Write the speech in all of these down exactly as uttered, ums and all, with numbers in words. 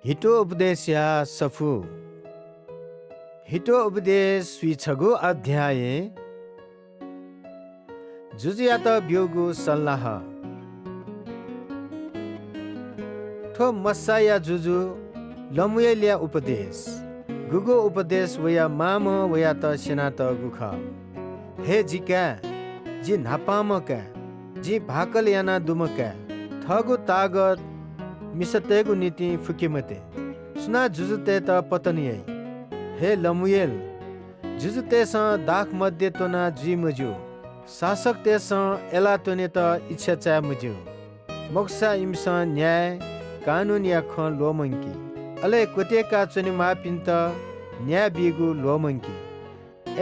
हितोपदेशया सफू। हितोपदेश स्वीछगू अध्याय। जुजुयात ब्यूगु सल्लाह। थ्व मस्साया जुजु लमूएलया उपदेश। गुगु उपदेश वया मांम्ह वयात स्यनातःगु खः। हे जि काय्, जि न्हापांम्ह काय्, जिं भाकल याना दुम्ह काय्, थःगु तागत मिसातय्गु निंतिं फुके मते। सुनां जुजुतय्त पतन याइ? हे लमूएल, जुजुतय्सं दाखमद्य त्वना जुइ मज्यू। शासकतय्सं एला त्वनेत इच्छा चाये मज्यू। मखुसा इमिसं न्याय, कानूनया खँ ल्वःमंकी। अले क्वत्यय्का च्वनेमाःपिन्त न्याय बीगु ल्वःमंकी।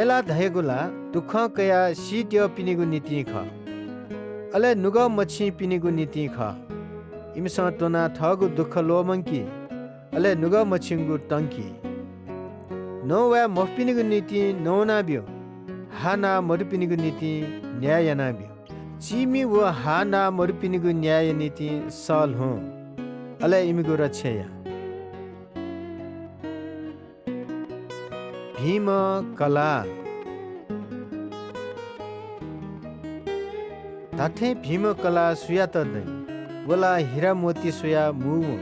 एला धयागु ला दुःखं कयाः सीत्यःपिनिगु निंतिं खः। अले नुगः मछिंपिनिगु निंतिं खः। इमिसं त्वनाः थःगु दुःख ल्वःमंकी। अले नुगः मछिंगु तंकी। नवाये मफुपिनिगु निंतिं नवाना ब्यु। हाःनाः मदुपिनिगु निंतिं न्याय याना ब्यु। चीमि व हाःनाः मदुपिनिगु न्यायया निंतिं सः ल्ह्वँ। अले इमिगु रक्षा या। भिंम्ह कलाः। धात्थें भिंम्ह कलाः सुयात दइ? व ला हिरा मोती स्वयाः मू वं।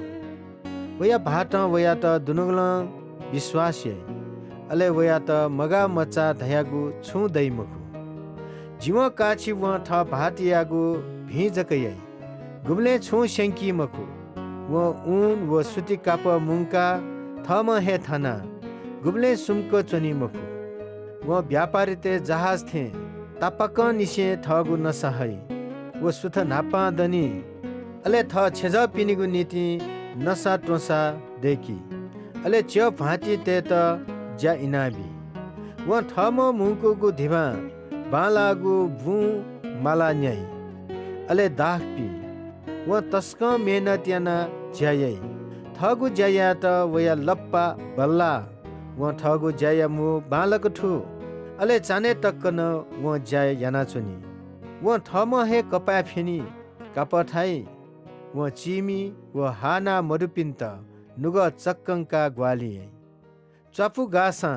वया भाःतं वयात दुनुगलं विश्वास याइ। अले वयात मगाः मचाः धयागु छुं दइ मखु। जिवं काःछि वं थः भाःतयागु भिं जक याइ। गुबलें छुं स्यंकी मखु। वं ऊन व सुति कापः मुंकाः थःम्हं हे थानाः गुबलें सुम्क च्वनी मखु। वं व्यापारीतय् जहाज थें तापाकंनिसें थःगु नसा हइ व सुथ न्हापां दनी। अले थः छेँजःपिनिगु निंतिं नसा त्वंसा दय्की। अले च्यः भ्वातिंतय्त ज्या इनाबी। वं थःम्हं मुंकूगु धिबां बांलाःगु बुँ मालाः न्याइ। अले दाख बी। वं तसकं मेहनत यानाः ज्या याइ। थःगु ज्या यायेत वया लप्पा बल्लाः। वं थःगु ज्याया मू बांलाक थू। अले चान्हय् तक नं वं ज्या यानाच्वनी। वं थःम्हं हे कपाय् फ्यनी, कापः थाइ। वं चीमि व हाःनाः मदुपिन्त नुगः चक्कंकाः ग्वाहालि याइ। च्वापु गाःसां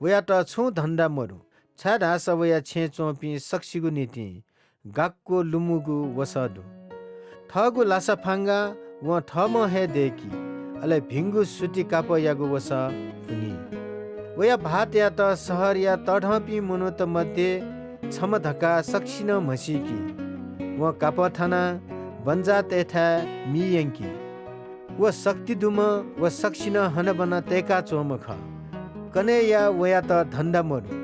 वयात छुं धन्दा मदु, छाय्धाःसा वया छेँय् च्वंपिं सकसिगु निंतिं गाक्व लुमुगु वसः दु। थःगु लासाफांगा वं थःम्हं हे दय्की, अले भिंगु सुति कापःयागु वसः पुनी। वया भाःतयात शहरया तःधंपिं मनूत मध्ये छम्ह धकाः सकसिनं म्हसीकी। वं कापः थानाः बन्जाःतय्थाय् मि यंकी। व शक्ति दुम्ह व सकसिनं हनाबना तय्काच्वंम्ह खः। कन्हय्या वयात धन्दा मदु।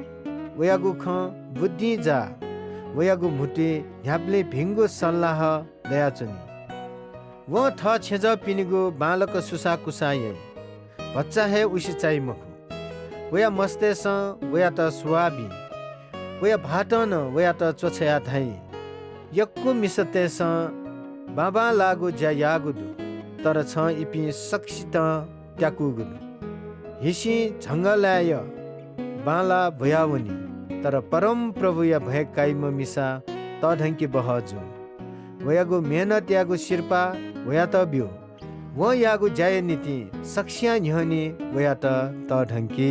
वयागु खँ बुद्धिं जाः। वयागु म्हुतुइ न्ह्याबलें भिंगु सल्लाह दयाच्वनी। वं थः छेँजःपिनिगु बांलाक सुसाःकुसाः याइ। भचा हे उसे चाइ मखु। वया मस्तय्सं वयात सुवाः बी। वया भाःतं नं वयात च्वछायाः धाइ, यक्व मिसातय्सं बांबांलाःगु ज्या याःगु दु, तर छं इपिं सकसितं त्याकूगु दु। हिसिं झंगःलाय् यः, बांलाः बुयावनी, तर परमप्रभुया भय काइम्ह मिसा तःधंके बहः जू। वयागु मेहनतयागु सिरपाः वयात ब्यु। वं याःगु ज्याया निंतिं सकसियां न्ह्यःने वयात तःधंकी।